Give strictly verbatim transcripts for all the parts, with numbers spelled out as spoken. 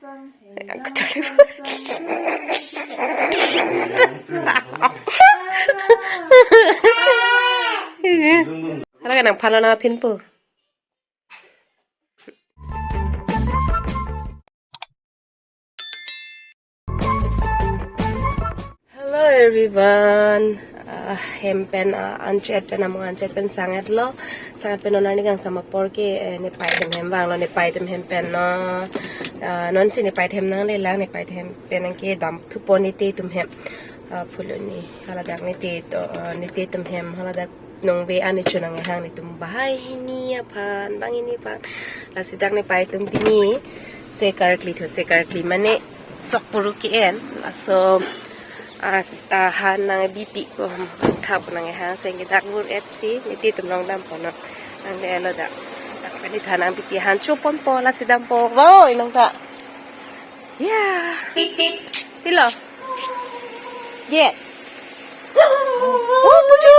Hala ka nang phalo na phin po. Hello everyone. Ah, hem pen, ah, anchot pen, amo anchot pen sang-etlo. Sang-et pen non arni kangsam apor ke, eh, nepei atum hem vanglo, nepei atum hem pen non. Ah, non si nepei atum hem nanglelang, nepei atum hem pen nangkedam thupo nete atum hem. Ah, phuloni, haladak nete to, ah, nete atum hem, haladak nongve ani chonang ehang netum banghini aphan, banghini aphan. Lasi dak nepei atum pini se karkli thu, se karkli mane sok puru ke-en. Laso as, ah, han nangbipi ko, thap nang ehang se ke dak vur-et si nete atum nangdampo non. Nanglelo dak. Dak pani than nangbipi han choponpo, lasi dampo. Wow, inong ta. Ya. Pilo. Get. Oh, puchu.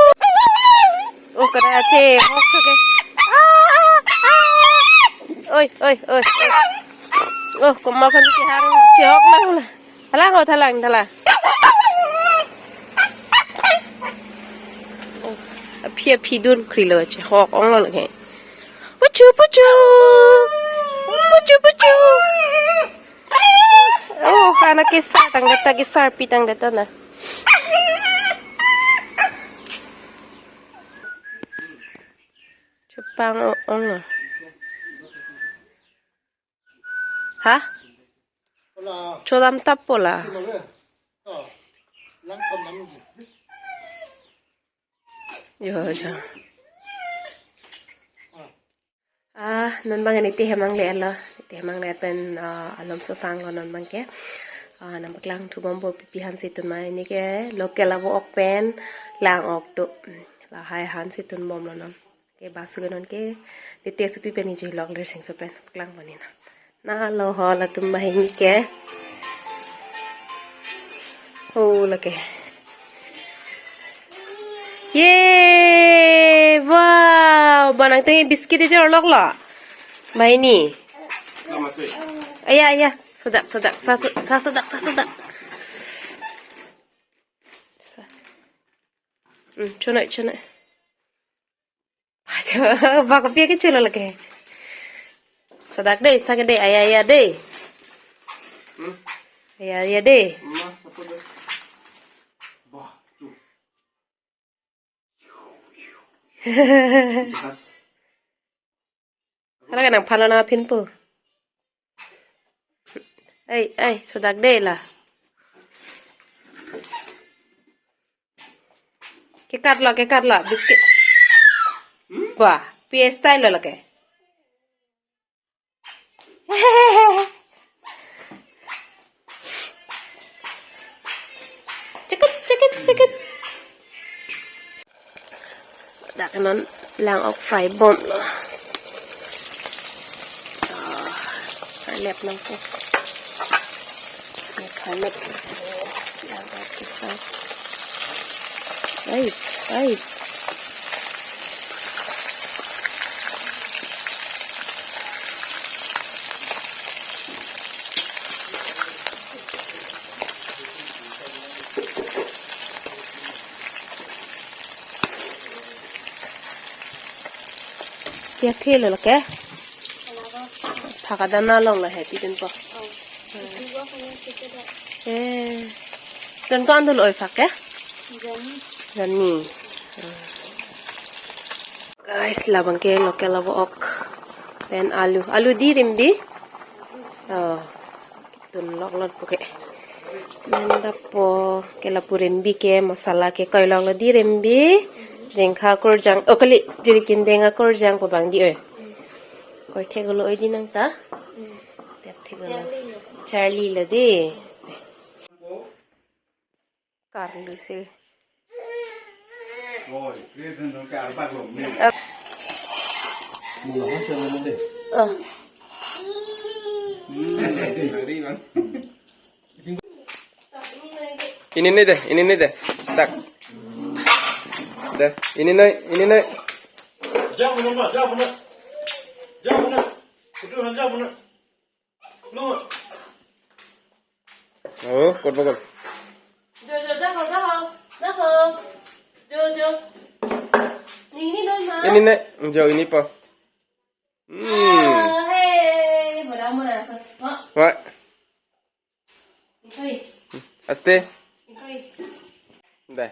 Oh, kada che. Oh, oke. Ah, ah, ah. Oi, oi, oi, oi. Oh, komat aphan chehang, chehok nang la. Thalang, oh, thalang, thalang. Oh, aphi, aphi dun krilo chehok onglo lake. Puchu, puchu. Puchu, puchu. Oh, anak kesar tang data, kesarpi tang data na. Chepang o-, ong na. Ha? Chodam tap pola. Yo, yo. Ah, non bang nete hem nanglelo, nete hem nanglepen, ah, alom so sanglo non bang ke. Ah, nangpaklang thubompo pipi han si tun ma, neke local avo ok pen lang ok do. Hmm, lahai han si tunbomlo non. Ke basu ke non ke, nete sopi pen niji lok lir sing so pen, paklang bani non. Na lo ho latum banghini ke. Oh, lake. Ye, wow, banang teng biscuit ajo lok lo. Banghini. Aya, aya. Sodak, sodak, sa, so-, sa, sodak, sa, sodak. Sa. Hmm, chonoi, chonoi. Ajo, bak kopi ke chulo lake. Sodak dei, sa ke dei, aya, aya dei. Hmm? Aya, aya dei. Ma, apa dei? Bah, cu. Gas. Hala ka nang phalo na phin po. Ei, ei, sodak dei la. Kekat lo, kekat lo, biscuit. Hmm? Wah, P S style lo lake. Cekit, cekit, cekit. Dak non lang ok fry bom lo. Ah, fry lep nangpo. Fry lep. Lang ok fry. Ai, ai. Piak thelo lake. Phaka dana long lo he ti din po. Eh. Don ko-an dolo oi phak ke? Jani. Jani. Guys, labang ke local avo ok. Pen alu. Alu dei rimbi? Oh. Tun lok lot po ke. Menda po ke lapu rimbi ke masala ke koi lok lo dei rimbi. Jengkha kurjang. Oh, kali jirikin denga kurjang po bang dei oi. Koi thek lo oi dei nang ta. Tep thek lo. Charli lo dei. Karlu si. Ah. Ini nih deh, ini nih deh. Dak. Deh, ini nih, ini nih. Jam mana, Mak? Jam mana? Jam mana? Itu jam mana? Lu. Oh, kot bagol. Jo, jo, daho, daho, daho. Jo, jo. Nini non ma. Ini ne, jo ini po. Hmm. Ah, hey, mura, mura, so. Ma. Wa. Ikoi. Aste. Ikoi. Deh.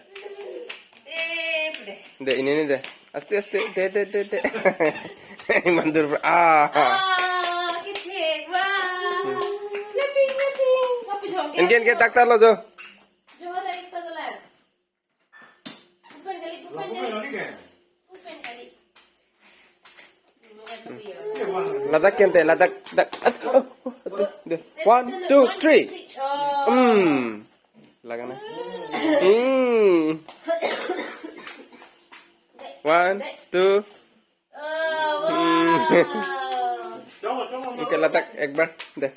Eh, pede. Deh, ini nih deh. Aste, aste. Deh, deh, deh, deh. Mandur, ah. Ah, kithik, wah. Clapping, clapping. Kapi jong ke? Enke, enke, tak, tak lo, jo. Jo, ada ikta jalan. Open kali, open kali. Open kali. Ladak kente, ladak, dak, as-, oh, oh, aduh, deh. One, two, three. Hmm. Laga na. Hmm. One, two. Oh, wow. Ike ladak ekbar. Deh.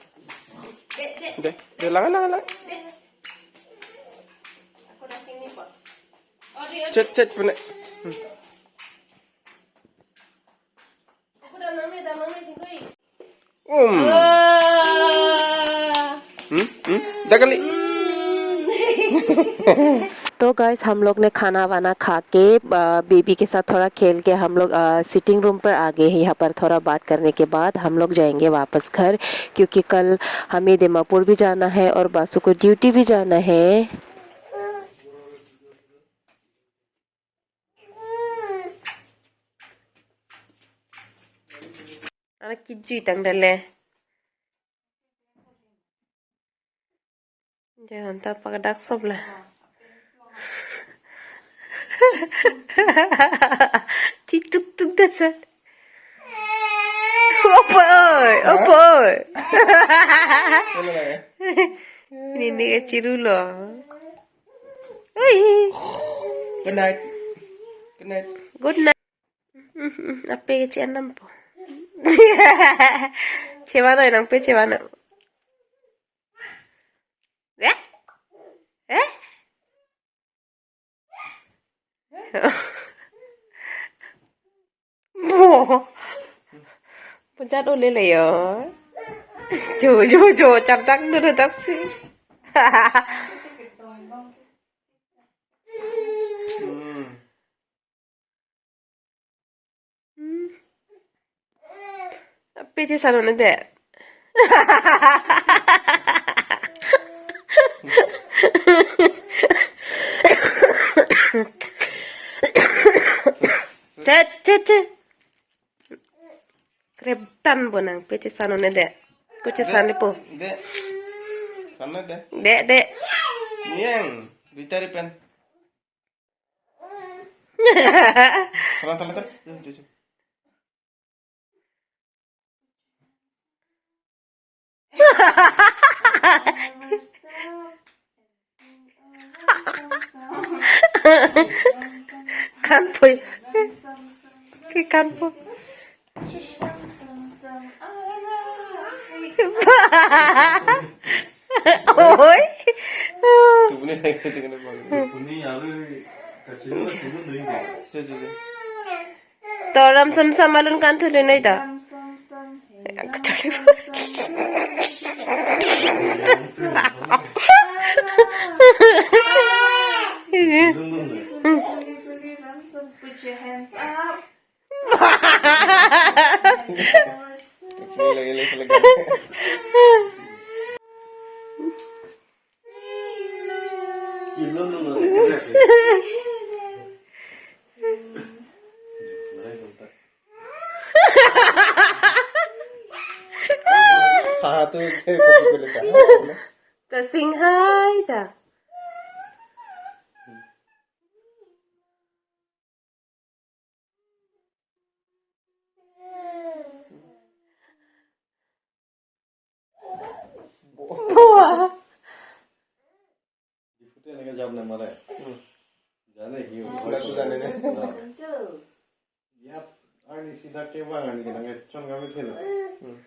Deh, deh, laga na, laga. Chet, chet, pune. Hmm. Um. Hmm? Hmm? Dah kali. तो गाइस, हम लोग ने खाना वाना खा के, अ, बेबी के साथ थोड़ा खेल के हम लोग, अ, सिटिंग रूम पर आ गए हैं। यहाँ पर थोड़ा बात करने के बाद हम लोग जाएंगे वापस घर, क्योंकि कल हमें दिमापुर भी जाना है और बासु को ड्यूटी भी जाना है। Anak kejui tang dale. Jangan tapak dak sop lah. Tituk tuk dasar. Opo oi, opo oi. Ini nih kecil dulu. Oi. Good night. Good night. Good night. Ape kecil anam po. Cewano, nangpe cewano. Eh? Eh? Bo. Pejat olele yo. Jo, jo, jo, chaptak dulu taksi. Hmm. Hmm. Ape chesano ne de. Chet, chet, chet. Krep tan bonang, ape chesano ne de. Ko chesan de po. De. San ne de. De, de. Niang, Rita Ripen. Salam, salam, salam. Tuh, tuh, tuh. Kanpoi. Ke kanpo. Oi. Tubuni lagi, tubuni lagi. Tubuni aru kacil, tubuni lagi. Tuh, tuh, tuh. To ram sam sam alun kan thulu nai ta. Put your hands up. Haha, tu ke kopi kulit sa. Ta sing hai ta. Buah. Di photo lagi jam na mare. Hmm. Jane hi. Sudah, sudah, nene. Nah. Yat, ani sida kevang ani kenang chon kami thela. Hmm.